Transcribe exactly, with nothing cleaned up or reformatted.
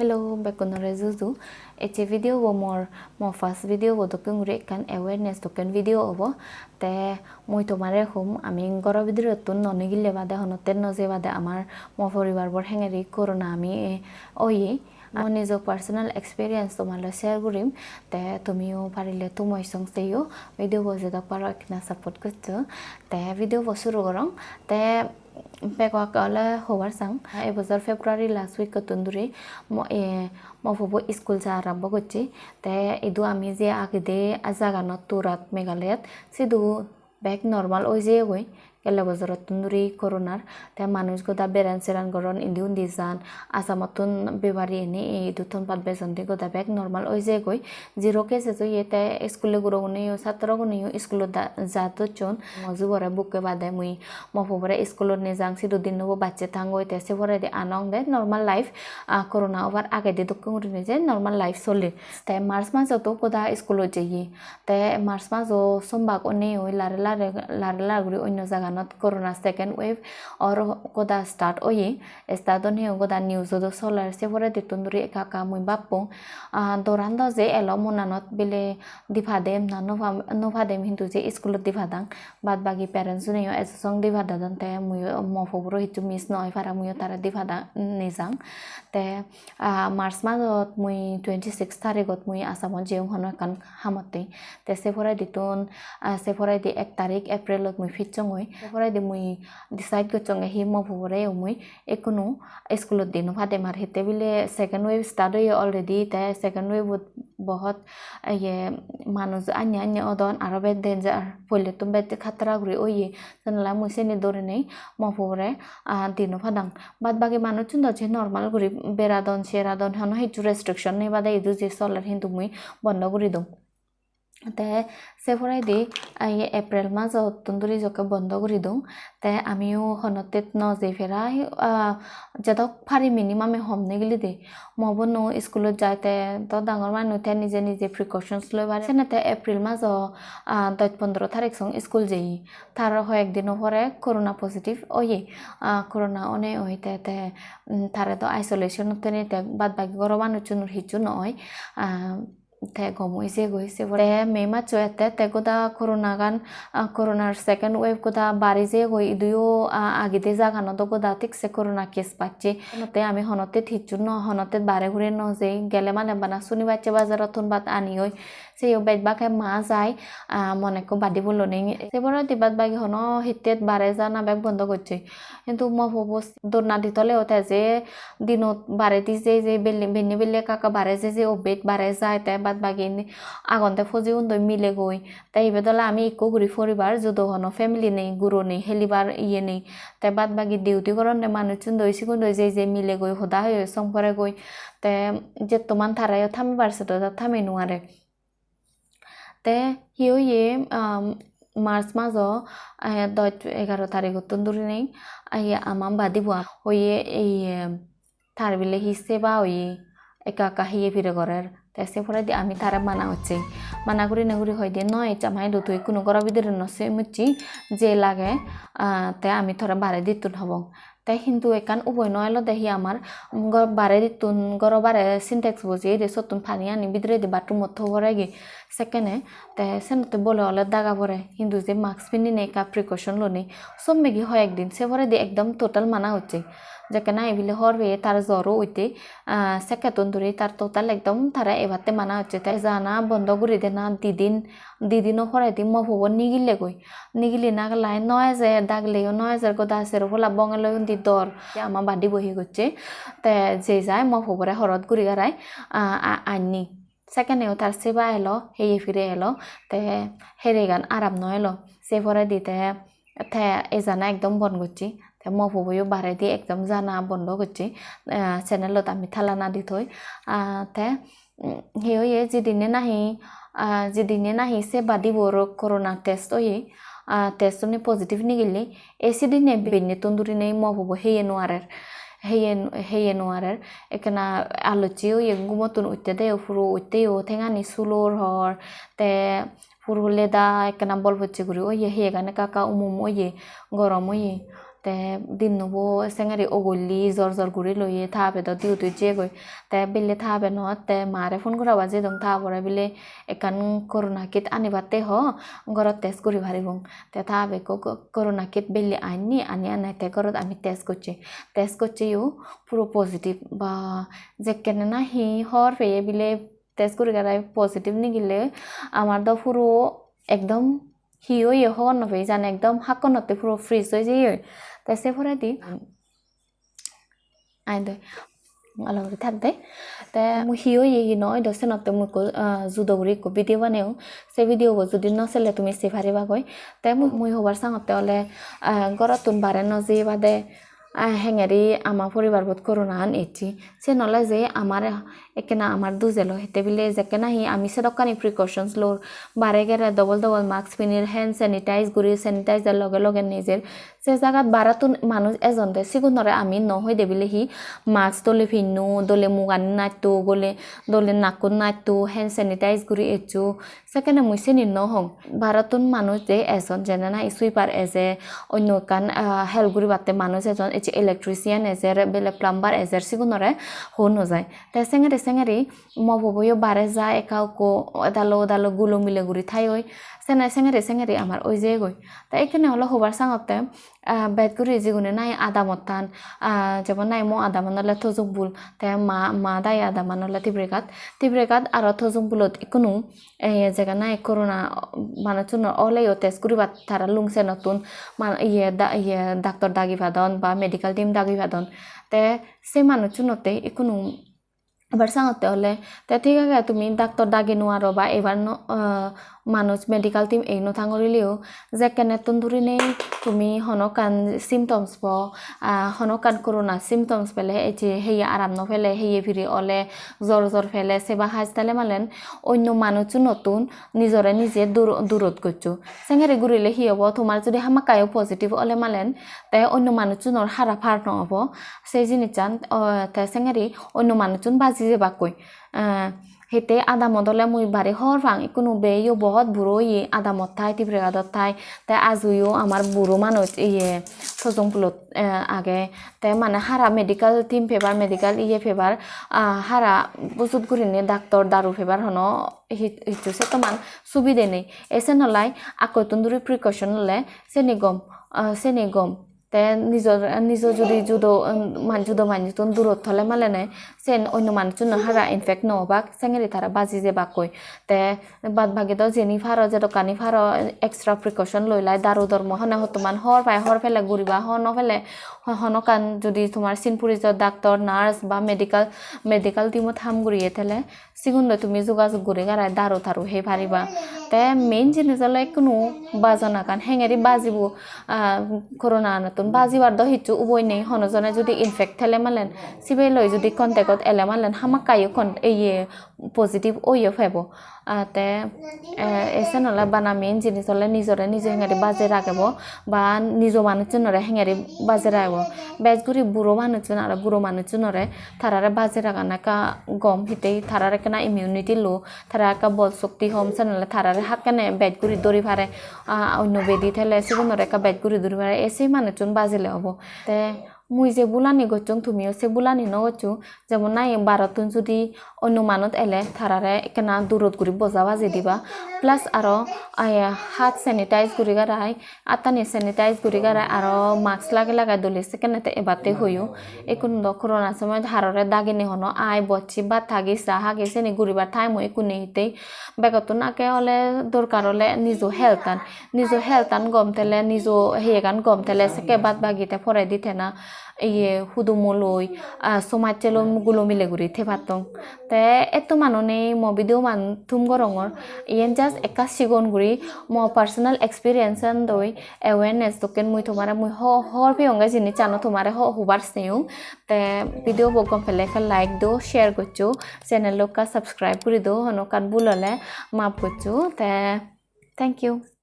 Hello, bekkunore juju. Ecche video bo mor, mo first video bo dokken guri ekkan awareness dokken video obo. Te mui tomare hom, ami goro bidirettun no nigille bade, honotte no je bade amar mo poribar bor hengeri corona ami, eh, oye. Mo nijo personal experience tomar loi share gurim. Te tumiyo parile tumo song seyo, video bo jedok paro ekkena support goccho. Te video bo suru gorong. Te bego akke ole hobar sang. Ei bojor February last week ottun duri mo, eh, mo pubo school ja arombo gocche. Te idu ami je agede jaganot turat Meghalayat, sidu bek normal oi jeyegoi. Gelle bojorottun duri coronar. Te manuj goda beran seran goron, indi undi jan. Assamottun bebari eni idu thon pat bejonde, goda bek normal oi jeyegoi. Zero cases oye, te school-o guroguneyo, satro guneyo school-ot da-, ja docchon. Mo jubore bukke bade mui mo pubore school-ot nejang, sidu dinnobo bacche thangoi, te se poredi anong de normal life, ah, corona obar agedi dokken gurinei je normal life soler. Te March majot o goda school-ot jeye. Te March majo sombak onei oi lare lare, lare lare guri onno jaganot corona second wave or goda start oye. Start onei o goda news-ot o soler, se poredittun duri ekka ekka mui bappong. Ah, doran do je elo monanot bile di padem na no pa-, no padem, hintu je school-ot di padang. Bad bagi parents-uneyo ejo song di padadon, te muiyo mo puboro hissu miss no oi para, muiyo tare di pada nejang. Te, ah, March majot mui twenty six tarigot mui Assamot jeyong hono ekkan hamotte. Te se poredittun, ah, se poredi ek tarik April-ot mui pissongoi. Se poredi mui decide gocchonge hi mo puboreyo mui ekkunu school-ot di no padem, ar hitte bile second wave start oye already, te second wave-ot bohot ye manuj anye anye odon, aro bej danger, pollettun bej khatara guri oye. Senolai mui seni dorinei mo pubore, ah, di no padang. Bad bagi manuchun do je normal guri beradon, seradon, hono hissu restriction nei bade idu je soler, hintu mui bondo guri dong. Te se poredi, ah, ye April majottun duri jokke bondo guri dong. Te amiyo honottet no jei pera, ah, jedok pari minimum-e hom nigilide. Mo bono school-ot jai, te do dangor manuj te nije nije precautions loi pare. Senette April majo, ah, dos pondro tarik song school jeye. Tar hoyek dino pore corona positive oye. Ah, corona onei oi te, te, mm, tare do isolation-ot thene, te bad bagi goro manuchunor hissu no oi. Ah, te gom oi jeyegoi se pore. Te May masso ette te goda corona gan, ah, coronar second wave goda bari jeyegoi, iduyo, ah, agede jaganot do goda thik se corona case bacche. Te ami honottet hissu no, honottet bare hure no jei, gele mane bana sunibasse bajarottun bad ani oi. Seyo bej bake ma jai, ah, mone ekko badi bolonei. Se poredi bad bagi hono hittet bare jana bek bondo gocche. Hintu mo pubo donna di toleo te je dinot baredi jei jei belle, benne belle ekka ekka bare jei jei obbet bare jai, te bad bagi indi agon te pojigun doi milegoi. Te ibet ole ami ekko guri poribar, judo hono family nei, guro nei, helibar iye nei. Te bad bagi duty goronde manuchun doi, sigun doi jei jei milegoi, hoda hoi hoi song poregoi. Te jettoman tarayo thamibar sedo ta thami nuare. Te hi oye, um, March majo, eh, dos egaro tarigottun durinei, eh, ama badi bo hoye, ei, eh, tar bile hi seba oye, ekka ekka hiye pire gorer. Te se poredi ami tare mana gocche. Mana gurine guri hoide, "No ej ama idu, tui ikkunu goro bidire no se mucche, je lage, ah, te ami tore bare dittun hobong." Te hintu ekkan uboi no elode hi amar, gor-, baredittun, goro bare Sintex bojeyede, sottun pani ani bidiredi bathroomot tho poregi sekkene. Te senotte bole ole daga pore, hintu je mask pininei ekka precaution lonei, sommegi hoyek din, se poredi ekdom total mana gocche. Jekke nahi bile hobor peye tar jor o utte, ah, sekkettun duri tar total ekdom tare ebatte mana gocche. Te jana bondo guri dena di din, di dino poredi mo pubo nigilegoi. Nigili nagelai no ejer, dagileyo no ejer, goda sero polla bongeloi undi dor. Te ama badi bo hi gocche, te je jai mo pubore horot guri garai, a, a, anni. Sekkeneyo tar seba elo, heye pire elo, te heregan aram no elo. Se poredi te, te ejana ekdom bon gocche. Te mo puboyo baredi ekdom jana bondo gocche. Eh, channelot ami tala na di thoi. Ah, te, mm, hi oye, jidinne nahi, ah, jidinne nahi se badi bor corona test oye, ah, test une positive nigille, ei sidinne bennettun durinei mo pubo heye nuarer. Heye, heye nuarer. Ekkena alocche oye, gumottun utte de, puro utte yo, tengani sulor hor, te puro leda ekkena bol pocche guri oye, heyegan ekka ekka um um oye, gorom oye. Te dinnobo sengeri ogolli jor jor guri loye, ta abe do duty jeyegoi. Te belle ta abe no at, te mare phone goraba jedong, ta abore bile ekkan corona kit anibatte ho, gorot test guri paribong. Te ta abe ekko co-, corona kit belle anni, ani anai te gorot ami test gocche. Test goccheyo puro positive. Ba jekkene nahi hobor peye bile test guri garai positive nigille, amar do puro ekdom hi oye hobor no peye jani, ekdom hakkonotte puro freeze oi jeyegoi. Te se poredi ai de, alo guri thak de. Te mui hi oye hi no oye do senotte mui ekko, ah, judo guri ekko video baneyong. Se video bo judi no sele tumi sei paribagoi. Te mui, mui hobar sangotte ole, ah, gorottun bare no jeye bade, ah, hengeri ama poribarbot corona an ecche. Siyen ole je amar ekkena amar duj elo, hitte bile jekke nahi ami sedokkani precautions lor, bare gere double double mask pinir, hand sanitize guri, sanitizer loge loge nejer. Se jagat barottun manuj ejon de, sigunore ami no hoi de bile hi mask dole pinno, dole mugani natto, gole dole nakkun natto, hand sanitize guri eccho. Sekkene mui sini no hong. Barottun manuj je ejon, jene nahi sweeper ejer, onno ekkan, ah, help guribatte manuj ejon, ecche electrician ejer, bele plumber ejer, sigunore hoi no jai. Te sengeri sengeri mo poboyo bare jai, ekka ukko edalo edalo gulo mile guri thai oi. Sene sengeri sengeri amar oi jeyegoi. Te ekkene ole hobar sangotte, ah, bej guri jigune nahi adamot than, ah, jemon nahi mo adaman ole Thojongpur, te ma, ma dagi adaman ole Tibregat. Tibregat aro Thojongpurot ikkunu, eh, jegan nahi corona manuchunor oleyo test guribat tara lungsenottun ma-, iye da-, iye doctor dagi padon ba medical team dagi padon. Te se manuchunotte ikkunu ebar sangotte ole, te thik age tumi doctor dagi nuaro ba ebar no, ah, manuj medical team ei no thangorileyo, jekkenettun dhurinei tumi hono ekkan symptoms po, ah, hono ekkan corona symptoms pele, ecche heye aram no pele, heye pire ole, jor jor pele, seba haj tale malen onno manuchunottun nijore nije dur-, durot goccho. Sengeri gurile hi obo? Tomar judi hamakkai o positive ole malen, te onno manuchunor hara par no obo. Se jinissan, o, te sengeri onno manuchun baji jebakkoi. Eh, hitte adamot ole mui bari hobor pang, ikkunu beyo bohot buro oye, adamot thai, Tibregadot thai, te ajuyo amar buro manuj, iye, Thojongpurot, eh, age. Te mane hara medical team pebar, medical iye pebar, ah, hara bujut gurinei doctor daru pebar hono hi-, hissu settoman subide nei. E sen olai akkottun duri precaution ole seni gom, ah, seni gom. Te nijo, nijo judi judo, um, man-, judo manuttun durot thole malene, sen onno manuchunno hara infect no obak, sengeri tara baji jebakkoi. Te bad bagi do jeni paro, jedokkani paro, extra precaution loi lai, daru dormo hone hottoman hor pai, hor pele guriba, hor no pele ho-, hono ekkan judi tomar sin purijo doctor, nurse ba medical, medical team-ot ham guriye thele, sigun loi tumi jogajog guri garai daru taru hei pariba. Te main jinis ole ikkunu bajanagan, hengeri bajibo, ah, corona anottun bajibar do hissu uboi nei. Hono jone judi infect thele malen, sibe loi judi contact-ot ele malen, hamakkai o con-, eye positive oye pebo. Ah, te, eh, esen ole bana main jinis ole nijore nije hengeri baje ragebo ba nijo manuchunore hengeri baje ragebo. Bej guri buro manuchun aro guro manuchunore, tarare baje ragana ekka gom, hittey tarar ekkena immunity low, tara ekka bol shokti hom, sen ole tarare hakkene bej guri dori pare. Ah, onno bedi thele sigunore ekka bej guri dori pare. E se manuchun bajile obo. Te mui je bhulani gocchong, tumiyo se bhulani no goccho. Jemon nahi barottun judi onno manuj ele, tarare ekkena durot guri boja baji diba. Plus aro, ah, hat sanitize guri garai, attani sanitize guri garai, aro mask lagei lagei dole sekkene te ebatte hoyo. Ikkunu do corona somoy harore dagini hono ai bocche, bhat hagi, cha hagi, seni guribar time o ikkunu hittey begottun age ole dorkar ole nijo health an, nijo health an gom thele, nijo heyegan gom thele sekke bad bagi te poredi tena iye hudumo loi, ah, somajje loi gulo mile guri thei pattong. Te etto mane nei mo video man thum gorongor. Iyen just ekka sigon guri mo personal experience an doi, awareness dokken mui tomare mui ho-, hobor peyonge jinisano tomare ho-, hobar seyong. Te video bo gom pele ekka like do, share goccho, channel lo ekka subscribe guri do, hono ekkan bhul ole maaf goccho. Te thank you.